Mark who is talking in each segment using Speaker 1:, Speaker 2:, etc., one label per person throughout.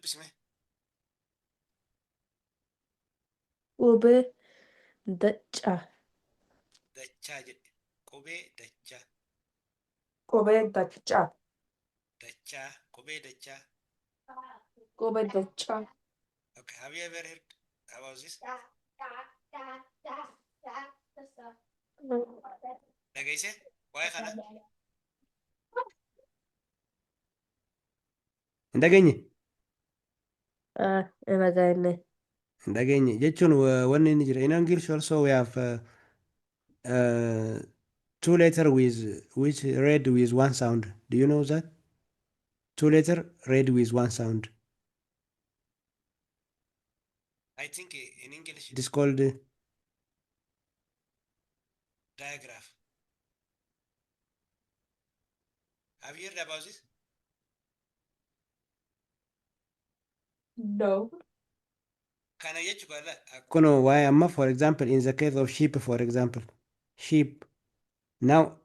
Speaker 1: Dubbisime.
Speaker 2: Qubee dachaa.
Speaker 1: Dachaa jedhe. Qubee dachaa.
Speaker 2: Qubee dachaa.
Speaker 1: Dachaa. Qubee dachaa.
Speaker 2: Qubee dachaa.
Speaker 1: Okay, have you ever heard about this? Dhageessee waa'ee kana? Hin dhageenye?
Speaker 2: Hin dhageenye.
Speaker 1: Hin dhageenye jechuun wanni inni jira. In English also we have two letter with which read with one sound. Do you know that? Two letter read with one sound. I think in English it is called digraph. Have you heard about this?
Speaker 2: No.
Speaker 1: Kana jechuun kunoo waa'ee amma, for example, in the case of sheep, for example, sheep. Now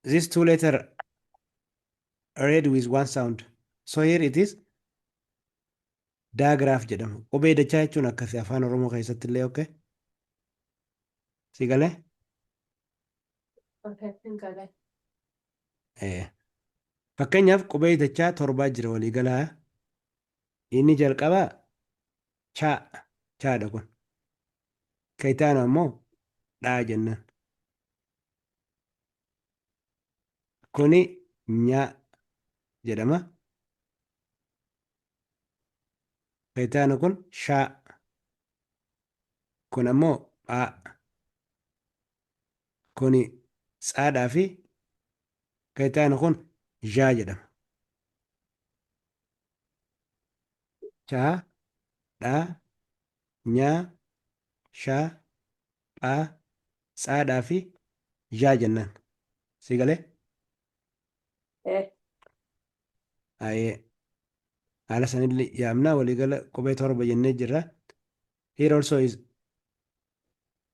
Speaker 1: this two letter read with one sound. So here it is digraph jedhama. Qubee dachaa jechuun akkasi Afaan Oromoo keessatti illee, okay? Si galee?
Speaker 2: Okay, hin galee.
Speaker 1: Fakkeenyaaf, qubee dachaa torbaa jira waliigalaa. Inni jalqabaa chaa, chaadha kun. Kan itti aanu ammoo dhaa jennaan. Kuni nyaa jedhama. Kan itti aanu kun shaa. Kun ammoo phaa. Kuni tsaadhaa fi kan itti aanu kun zhaa jedhama. Chaa, dhaa, nyaa, shaa, phaa, tsaadhaa fi zhaa jennaan. Si galee?
Speaker 2: Eh.
Speaker 1: Ayee. Haala sanillee yaamnaa, waliigala qubee torba jennee jirra. Here also is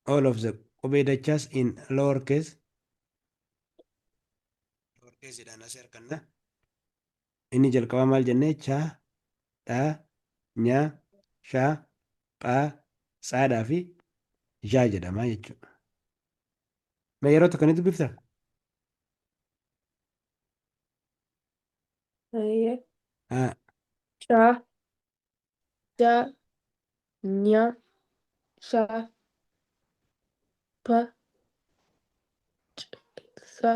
Speaker 1: all of the qubee dachaas in lower case. Lower case dhaan asii arganna. Inni jalqabaa maal jennee? Chaa, dhaa, nyaa, shaa, phaa, tsaadhaa fi zhaa jedhama jechuudha. Mee yeroo tokko ni dubbiftaa?
Speaker 2: Ayyee.
Speaker 1: Haa.
Speaker 2: Caa, daa, nyaa, shaa, pa, tsa,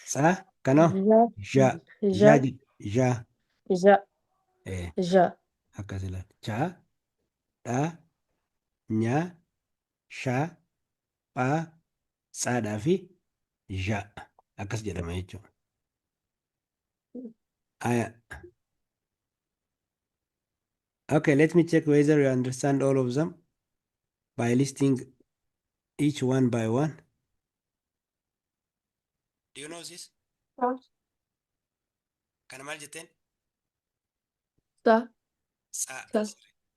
Speaker 1: Tsaa kanoo
Speaker 2: zha,
Speaker 1: zhaa
Speaker 2: zha,
Speaker 1: zhaa jedhi, zhaa.
Speaker 2: Zha,
Speaker 1: Ee,
Speaker 2: zha.
Speaker 1: Akkas ilaali. Chaa, dhaa, nyaa, shaa, phaa, tsaadhaa fi zhaa akkas jedhama jechuudha. Aya. Okay, let me check whether you understand all of them by listing each one by one. Do you know this?
Speaker 2: Sa,
Speaker 1: Kana maal jetteen?
Speaker 2: sa,
Speaker 1: Tsaa.
Speaker 2: Sa.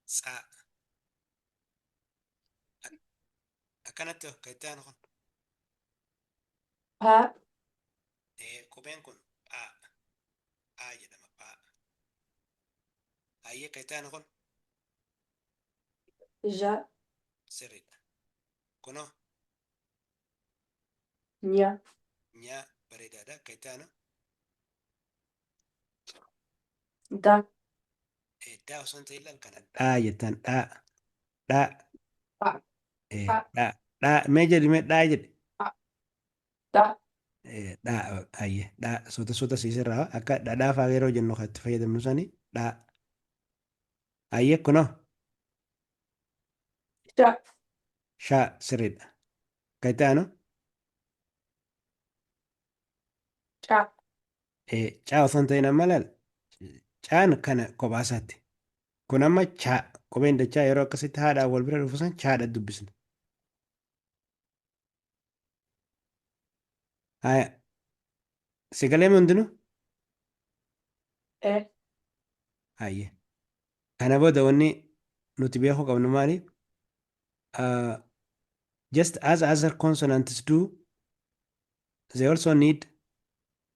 Speaker 1: Tsaa. Akkanatti kan itti aanu kun.
Speaker 2: Pa,
Speaker 1: Qubeen kun phaa. Phaa jedhama, phaa. Hayyee, kan itti aanu kun?
Speaker 2: Zha,
Speaker 1: Sirriidha. Kunoo?
Speaker 2: Nya,
Speaker 1: Nyaa, bareedaadha. Kan itti aanu?
Speaker 2: Da,
Speaker 1: Daa osoo hin ta'in, laal, kana dhaa jettaan, dhaa. Dhaa.
Speaker 2: Pa, Pa.
Speaker 1: Dhaa. Dhaa. Mee jedhi, mee dhaa jedhi.
Speaker 2: Pa, da,
Speaker 1: Dhaa, hayyee, dhaa, suuta suuta siisirraa akka dhadhaa fa'aa yeroo jennu kan itti fayyadamnu sani, dhaa. Hayyee, kunoo?
Speaker 2: Sha,
Speaker 1: Shaa, sirriidha. Kan itti aanu?
Speaker 2: Ca,
Speaker 1: Caa osoo hin ta'in, amma laal, caan kana kophaa isaatti. Kun amma chaa, qubeen dachaa yeroo akkasitti haadhaan wal bira dhufu san chaadha dubbisna. Haya. Si galee hundinuu?
Speaker 2: Eh.
Speaker 1: Hayyee. Kana booda wanni nuti beekuu qabnu maali? Just as other consonants do, they also need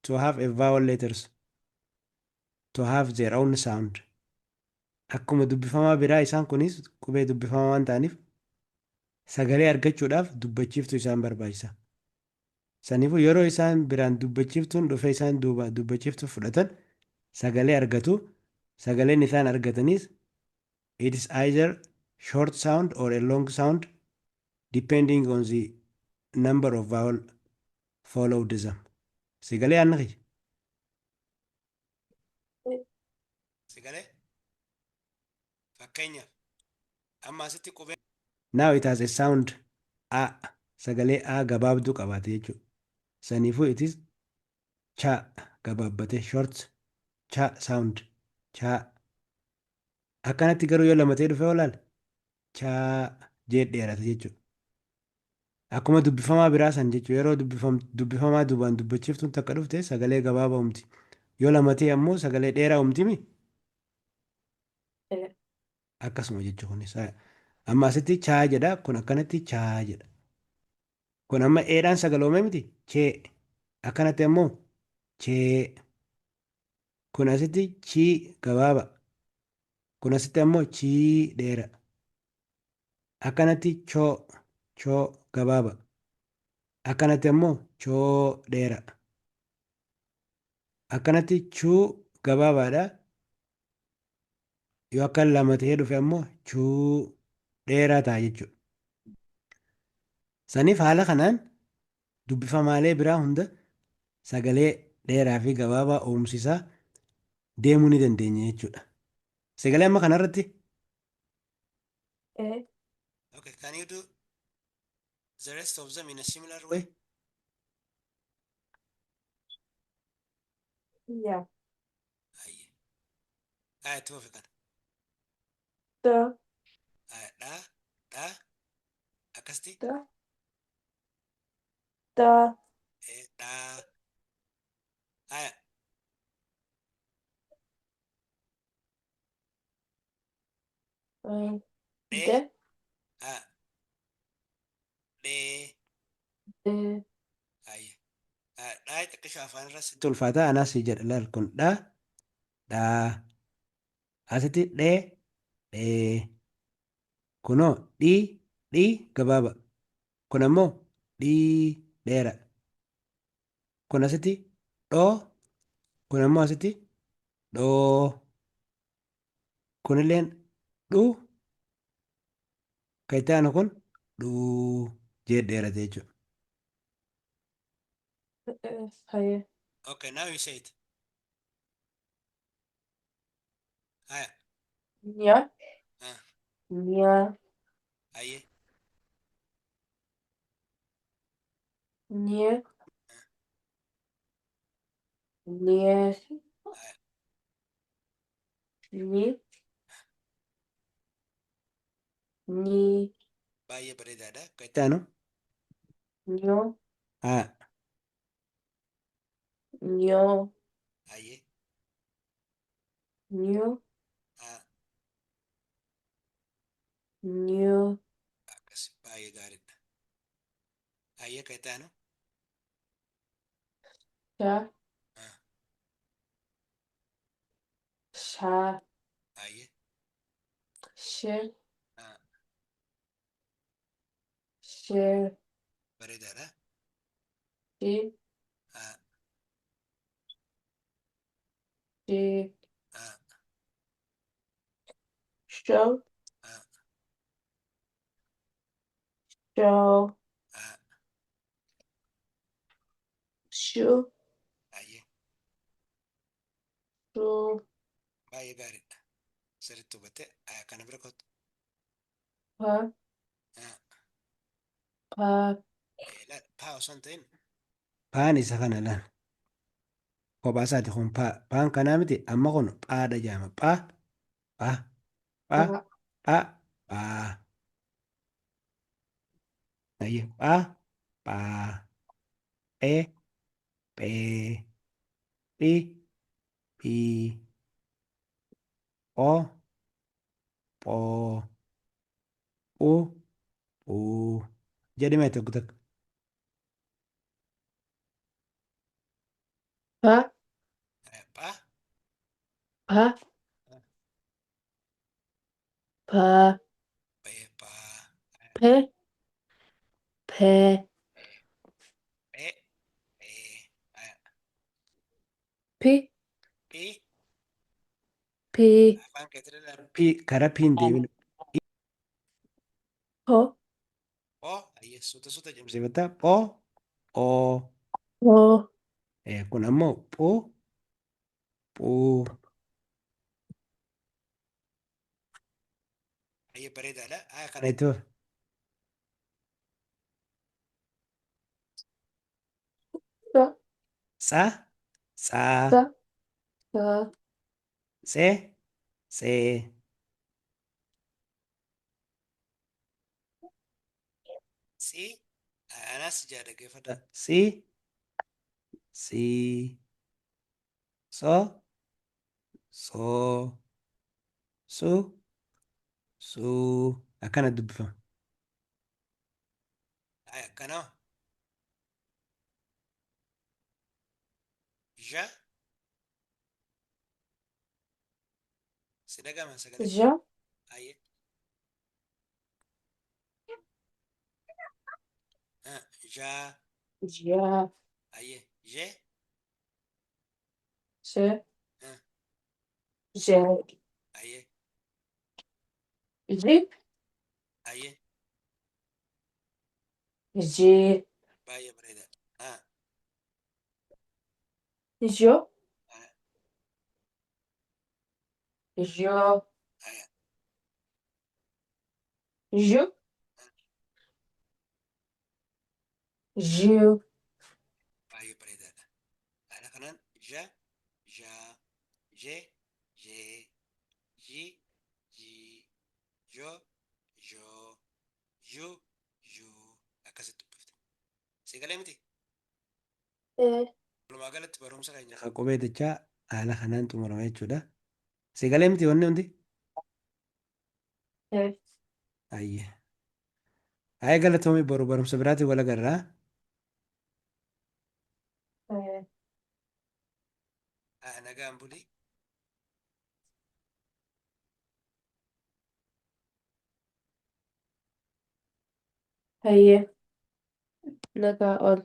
Speaker 1: to have a vowel letters to have their own sound. Akkuma dubbifamaa biraa isaan kunis qubee dubbifamaa waan ta'aniif sagalee argachuudhaaf dubbachiiftuu isaan barbaachisa. Saniifuu yeroo isaan biraan dubbachiiftuun dhufee isaan duuba dubbachiiftuu fudhatan sagalee argatu. Sagaleen isaan argatanis it is either short sound or a long sound depending on the number of vowel followed them. Si galee yaadni kiyya? Si galee? Fakkeenyaaf amma asitti qubee. Now it has a sound a, sagalee a gabaabduu qabaate jechuudha. Saniifuu it is cha gabaabbate, short cha sound cha. Akkanatti garuu yoo lama ta'ee dhufe yoo laale cha jee dheerata jechuudha. Akkuma dubbifamaa biraa san jechuudha. Yeroo dubbifamaa duubaan dubbachiiftuun takka dhufte sagalee gabaabaa uumti. Yoo lama ta'e ammoo sagalee dheeraa uumti mi? Akkasuma jechuudha kunis. Amma asitti chaa jedha, kun akkanatti chaa jedha. Kun amma eedhaan sagaloomee miti? Chee. Akkanatti ammoo chee. Kun asitti chii gabaaba. Kun asitti ammoo chii dheera. Akkanatti choo, choo gabaaba. Akkanatti ammoo choo dheera. Akkanatti chuu gabaabaadha. Yoo akka lama ta'ee dhufe ammoo chuu dheeraa ta'a jechuudha. Saniif haala kanaan dubbifamaalee biraa hunda sagalee dheeraa fi gabaabaa uumsisaa deemuu ni dandeenya jechuudha. Sagalee amma kanarratti.
Speaker 2: Eh.
Speaker 1: Okay, can you do the rest of them in a similar way?
Speaker 2: Yeah.
Speaker 1: Aye. Aye, itti fufi kana.
Speaker 2: Da.
Speaker 1: Aye, dha, dha, akkasitti.
Speaker 2: Da. Da.
Speaker 1: Dha. Aye. Dhee.
Speaker 2: De.
Speaker 1: Aye. Dhee.
Speaker 2: De.
Speaker 1: Aye. Dhaa xiqqisho afaan irra sitti ulfaata anaas si jedha laal kun dha dhaa asitti dhee dhee kunoo dhii dhii gabaaba kun ammoo dhii dheera kun asitti dhoo kun ammoo asitti dhoo kunilleen dhu kan itti aanu kun dhuu jee dheerate jechuudha.
Speaker 2: Haye.
Speaker 1: Okay, now you say it. Haya.
Speaker 2: Nya.
Speaker 1: Ah.
Speaker 2: Nya.
Speaker 1: Aye.
Speaker 2: Nye. Nye.
Speaker 1: Haya.
Speaker 2: Ni. Ni.
Speaker 1: Baay'ee bareedaadha. Kan itti aanu.
Speaker 2: Nyo.
Speaker 1: Haa.
Speaker 2: Nyo.
Speaker 1: Ayyee.
Speaker 2: Nyu.
Speaker 1: Haa.
Speaker 2: Nyu.
Speaker 1: Akkas baay'ee gaariidha. Ayyee kan itti aanu.
Speaker 2: Sha.
Speaker 1: Haa.
Speaker 2: Sha.
Speaker 1: Ayyee.
Speaker 2: She.
Speaker 1: Haa.
Speaker 2: She.
Speaker 1: Bareedaadha.
Speaker 2: Shi.
Speaker 1: Haa.
Speaker 2: Shi.
Speaker 1: Haa.
Speaker 2: Sho.
Speaker 1: Haa.
Speaker 2: Sho.
Speaker 1: Haa.
Speaker 2: Shu.
Speaker 1: Ayyee.
Speaker 2: Shu.
Speaker 1: Baay'ee gaariidha. Sirriitti hubatte. Kana bira kottu.
Speaker 2: Pa.
Speaker 1: Haa.
Speaker 2: Pa.
Speaker 1: Laal paa osoo hin ta'in. Paan isa kana laal. Kophaa isaati kun paa. Paan kanaa miti amma kun phaadha jedhama. Phaa phaa phaa
Speaker 2: Pa.
Speaker 1: phaa phaa. Ayyee phaa phaa phee phee phii phii phoo phoo phuu phuu jedhi mee tokko tokko.
Speaker 2: Pa.
Speaker 1: Pha.
Speaker 2: Pa. Pa.
Speaker 1: Pha.
Speaker 2: Pe. Pe.
Speaker 1: Phe. Phe.
Speaker 2: Pi.
Speaker 1: Phi.
Speaker 2: Pi.
Speaker 1: Afaan keetirra P karaa P hin deemin.
Speaker 2: Po.
Speaker 1: O. Ayyee suuta suuta cimsifatta. Po. O.
Speaker 2: Po.
Speaker 1: Kun ammoo phu. Phu. Ayyee bareedaadha. Kana itti fufi.
Speaker 2: Sa.
Speaker 1: Tsa. Tsa.
Speaker 2: Sa. Sa.
Speaker 1: Tse. Tse. Tsi. Anas jaa dhaggeeffadha. Tsi. Tsi. Tso. Tso. Su. Su. Akkana dubbifama. Akkana. Ja. Si dhagama sagalee.
Speaker 2: Ja.
Speaker 1: Ayyee. Ja.
Speaker 2: Ja.
Speaker 1: Ayyee. Je.
Speaker 2: Je. Je.
Speaker 1: Ayyee.
Speaker 2: Ji.
Speaker 1: Ayyee.
Speaker 2: Ji.
Speaker 1: Baay'ee bareeda.
Speaker 2: Jo. Jo. Ju. Ju.
Speaker 1: Baay'ee bareedaadha. Haala kanaan ja, ja, je, je, ji, ji, jo, jo, ju, ju akkasitti dubbifte. Si galee miti?
Speaker 2: Eh.
Speaker 1: Walumaa galatti barumsa keenya kan qubee dachaa haala kanaan xumurama jechuudha. Si galee miti wanni hundi?
Speaker 2: Eh.
Speaker 1: Ayyee. Ayyee galatoomii boru barumsa biraatiin wal agarraa.
Speaker 2: Eh.
Speaker 1: Nagaan buli.
Speaker 2: Hayyee. Nagaa ol.